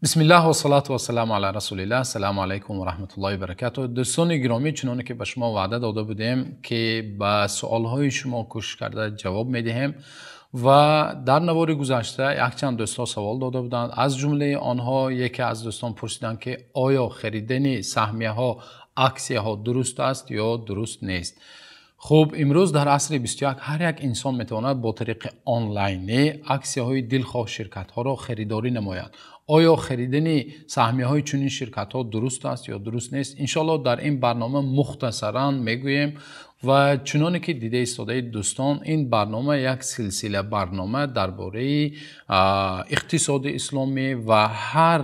Бисмиллаҳ вассалату вассаламу ала расулиллаҳ. Ассалому алайкум ва раҳматуллоҳи ва баракатуҳ. Дӯстони гиромӣ, чуноне ки ба шумо ваъда дода будем, ки ба суолҳои шумо кӯшиш карда ҷавоб медиҳем ва дар навори гузашта якчанд дӯстҳо савол дода буданд. Аз ҷумлаи онҳо яке аз дӯстон пурсиданд, ки оё харидани саҳмияҳо, аксияҳо дуруст аст ё дуруст нест. Хуб, имрӯз дар асри 21 ҳар як инсон метавонад бо тариқи онлайнӣ аксияҳои дилхоҳ ширкатҳоро харидорӣ намояд. Оё харидани саҳмияҳои чунин ширкатҳо дуруст аст ё дуруст нест? Иншоаллоҳ дар ин барнома мухтасаран мегӯем ва чуноне ки дида истодаед дӯстон, ин барнома як силсила барнома дар бораи иқтисоди исломӣ ва ҳар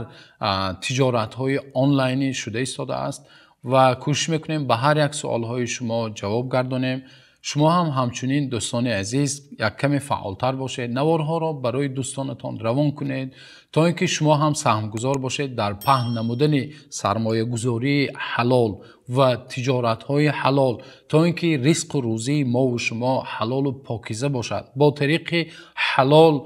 тиҷоратҳои онлайнӣ шуда истодааст ва кӯшиш мекунем ба ҳар як суолҳои шумо ҷавоб гардонем. Шумо ҳам ҳамчунин дӯстони азиз як каме фаъолтар бошед, наворҳоро барои дӯстонатон равон кунед, то ин ки шумо ҳам саҳмгузор бошед дар паҳн намудани сармоягузории ҳалол ва тиҷоратҳои ҳалол, то ин ки ризқу рӯзии мову шумо ҳалолу покиза бошад, бо тариқи ҳалол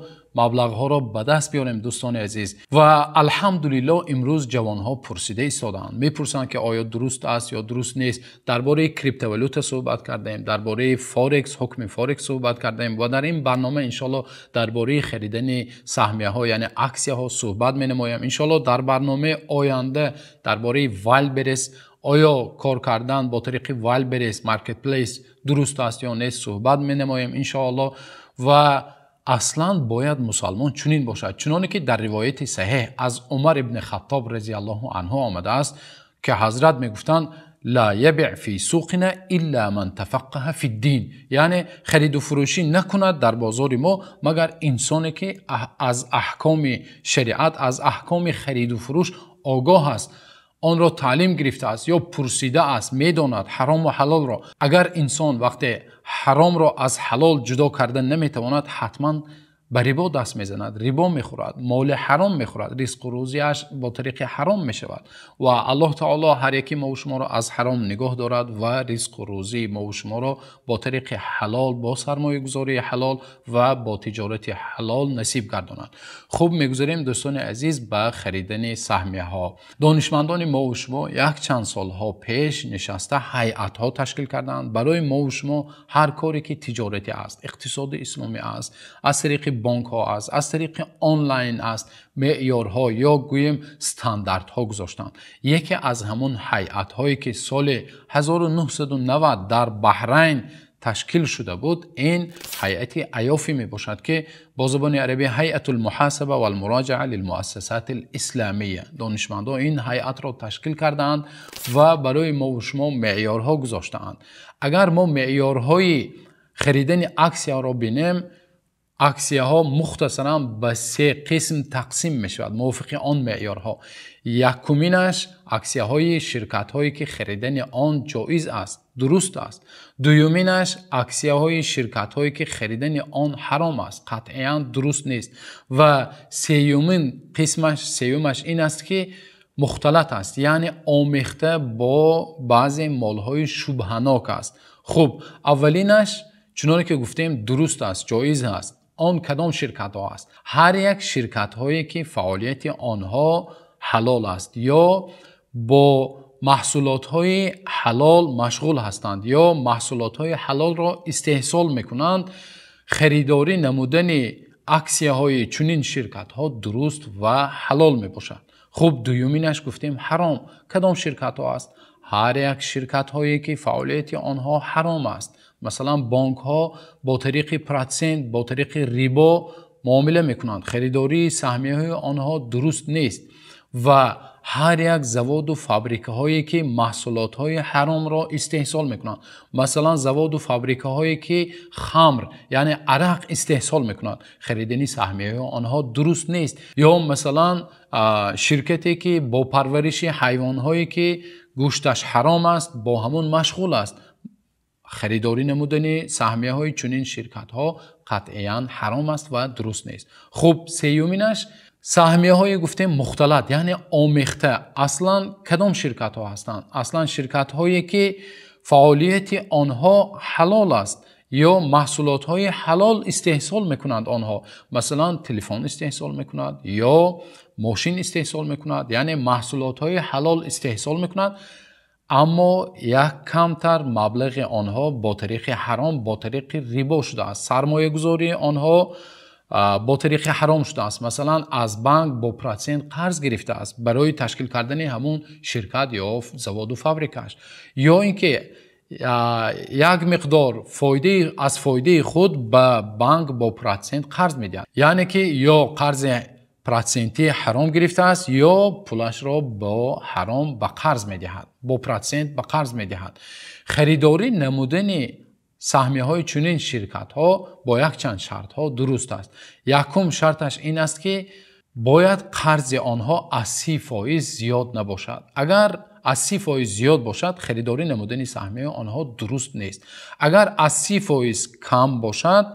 маблағҳоро ба даст биёрем дӯстони азиз. Ва алҳамдулиллоҳ имрӯз ҷавонҳо пурсида истодаанд, мепурсанд ки оё дуруст аст ё дуруст нест. Дар бораи криптовалюта суҳбат кардем, дар бораи форекс, ҳукми форекс суҳбат кардем ва дар ин барнома иншоаллоҳ дар бораи харидани саҳмияҳо, яъне аксияҳо суҳбат менамоям. Иншоаллоҳ дар барномаи оянда дар бораи Wildberries, оё кор кардан бо тариқи Wildberries Marketplace дуруст аст ё нест суҳбат менамоем иншоаллоҳ. Ва аслан бояд мусалмон чунин бошад, чуноне ки дар ривояти саҳеҳ аз Умар ибни Хаттоб разияллоҳу анҳу омадааст, ки ҳазрат мегуфтанд: ла ябиъ фи суқина илла ман тафаққаҳа фи ддин, яъне хариду фурӯшӣ накунад дар бозори мо магар инсоне ки аз аҳкоми шариат, аз аҳкоми хариду фурӯш огоҳ аст, онро таълим гирифтааст ё пурсидааст, медонад ҳаром ва ҳалолро. Агар инсон вақте ҳаромро аз ҳалол ҷудо карда наметавонад, ҳатман ба рибо даст мезанад, рибо мехӯрад, моли ҳаром мехӯрад, ризқу рӯзиаш бо тариқи ҳаром мешавад. Ва Аллоҳ таоло ҳар яки мову шуморо аз ҳаром нигоҳ дорад ва ризқу рӯзии мову шуморо бо тариқи ҳалол, бо сармоягузории ҳалол ва бо тиҷорати ҳалол насиб гардонад. Хуб, мегузарем дӯстони азиз ба харидани саҳмияҳо. Донишмандони мову шумо якчанд солҳо пеш нишаста ҳайатҳо ташкил карданд барои мову шумо ҳар коре ки тиҷоратӣ аст, иқтисоди исломӣ аст, аз тариқи бонкҳо аст, аз тариқи онлайн аст, меъёрҳо ё гӯем стандартҳо гузоштанд. Яке аз ҳамон ҳайатҳое ки соли 1990 дар Баҳрайн ташкил шуда буд, ин ҳайати Аёфӣ мебошад, ки бо забони арабӣ ҳайатул муҳасаба вал муроҷаа лил муассасатил исламия. Донишмандон ин ҳайатро ташкил кардаанд ва барои мо ва шумо меъёрҳо гузоштаанд. Агар мо меъёрҳои харидани аксияро бинем, аксияҳо мухтасаран ба се қисм тақсим мешавад мувофиқи он меъёрҳо. Якуминаш аксияҳои ширкатҳое ки харидани он ҷоиз аст, дуруст аст. Дуюминаш аксияҳои ширкатҳое ки харидани он ҳаром аст, қатъиян дуруст нест. Ва сеюмин қисмаш, сеюмаш ин аст ки мухталат аст, яъне омехта бо баъзе молҳои шубҳанок аст. Хуб, аввалинаш чуноне ки гуфтем дуруст аст, ҷоиз аст. Он кадом ширкатҳо аст? Ҳар як ширкатҳое ки фаъолияти онҳо ҳалол аст ё бо маҳсулотҳои ҳалол машғул ҳастанд ё маҳсулотҳои ҳалолро истеҳсол мекунанд, харидорӣ намудани аксияҳои чунин ширкатҳо дуруст ва ҳалол мебошад. Хуб, дуюминаш гуфтем ҳаром. Кадом ширкатҳо аст? Ҳар як ширкатҳое ки фаъолияти онҳо ҳаром аст. Масалан, бонкҳо бо тариқи процент, бо тариқи рибо муомила мекунанд. Харидории саҳмияҳои онҳо дуруст нест. Ва ҳар як заводу фабрикаҳое ки маҳсулотҳои ҳаромро истеҳсол мекунанд, масалан заводу фабрикаҳое ки хамр, яъне арақ истеҳсол мекунанд, харидани саҳмияҳои онҳо дуруст нест. Ё масалан ширкате ки бо парвариши ҳайвонҳое ки гӯшташ ҳаром аст бо ҳамон машғул аст, харидорӣ намудани саҳмияҳои чунин ширкатҳо қатъиян ҳаром аст ва дуруст нест. Хуб, сеюминаш саҳмияҳои гуфтем мухталат, яъне омехта. Аслан кадом ширкатҳо ҳастанд? Аслан ширкатҳое ки фаъолияти онҳо ҳалол аст ё маҳсулотҳои ҳалол истеҳсол мекунанд онҳо. Масалан, телефон истеҳсол мекунад ё мошин истеҳсол мекунад, яъне маҳсулотҳои ҳалол истеҳсол мекунад, аммо як камтар маблағи онҳо бо тариқи ҳаром, бо тариқи рибо шудааст. Сармоягузории онҳо бо тариқи ҳаром шудааст. Масалан, аз банк бо процент қарз гирифтааст барои ташкил кардани ҳамун ширкат ё заводу фабрикаш, ё ин ки як миқдор фоидаи аз фоидаи худ ба банк бо процент қарз медиҳад. Яъне ки ё қарзи процентии ҳаром гирифтааст, ё пулашро бо ҳаром ба қарз медиҳад, бо процент ба қарз медиҳад. Харидорӣ намудани саҳмияҳои чунин ширкатҳо бо якчанд шартҳо дуруст аст. Якум шарташ ин аст, ки бояд қарзи онҳо аз 30% зиёд набошад. Агар аз 30% зиёд бошад, харидорӣ намудани саҳмияи онҳо дуруст нест. Агар аз 30% кам бошад,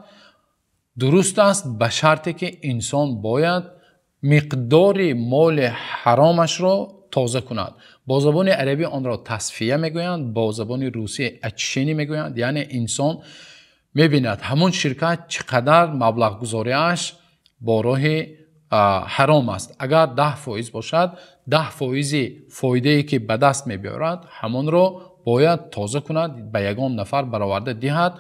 дуруст аст, ба шарте ки инсон бояд миқдори моли ҳаромашро тоза кунад. Бо забони арабӣ онро тасфия мегӯянд, бо забони русӣ очищение мегӯянд. Яъне инсон мебинад, ҳамон ширкат чӣ қадар маблағгузориаш бо роҳи ҳаром аст. Агар 10% бошад, 10 фоизи фоидае ки ба даст мебиёрад, ҳамонро бояд тоза кунад, ба ягон нафар бароварда диҳад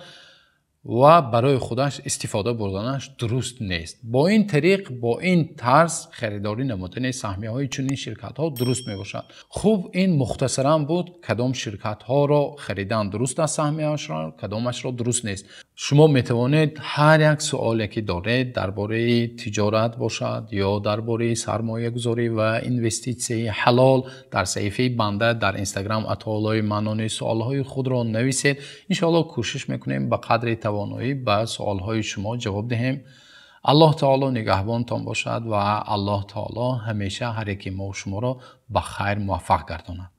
ва барои худаш истифода бурданаш дуруст нест. Бо ин тариқ, бо ин тарз харидорӣ намудани саҳмияҳои чунин ширкатҳо дуруст мебошад. Хуб, ин мухтасаран буд, кадом ширкатҳоро харидан дуруст аст саҳмияашро, кадомашро дуруст нест. Шумо метавонед ҳар як суоле ки доред, дар бораи тиҷорат бошад ё дар бораи сармоягузорӣ ва инвеститсияи ҳалол, дар саҳифаи банда дар Инстаграм Атоуллои Манони суолҳои худро нависед. Иншоалло, кӯшиш мекунем, ба қадри тавоноӣ ба суолҳои шумо ҷавоб диҳем. Аллоҳ таоло нигаҳбонтон бошад ва Аллоҳ таоло ҳамеша ҳар яки мо шуморо ба хайр муваффақ гардонад.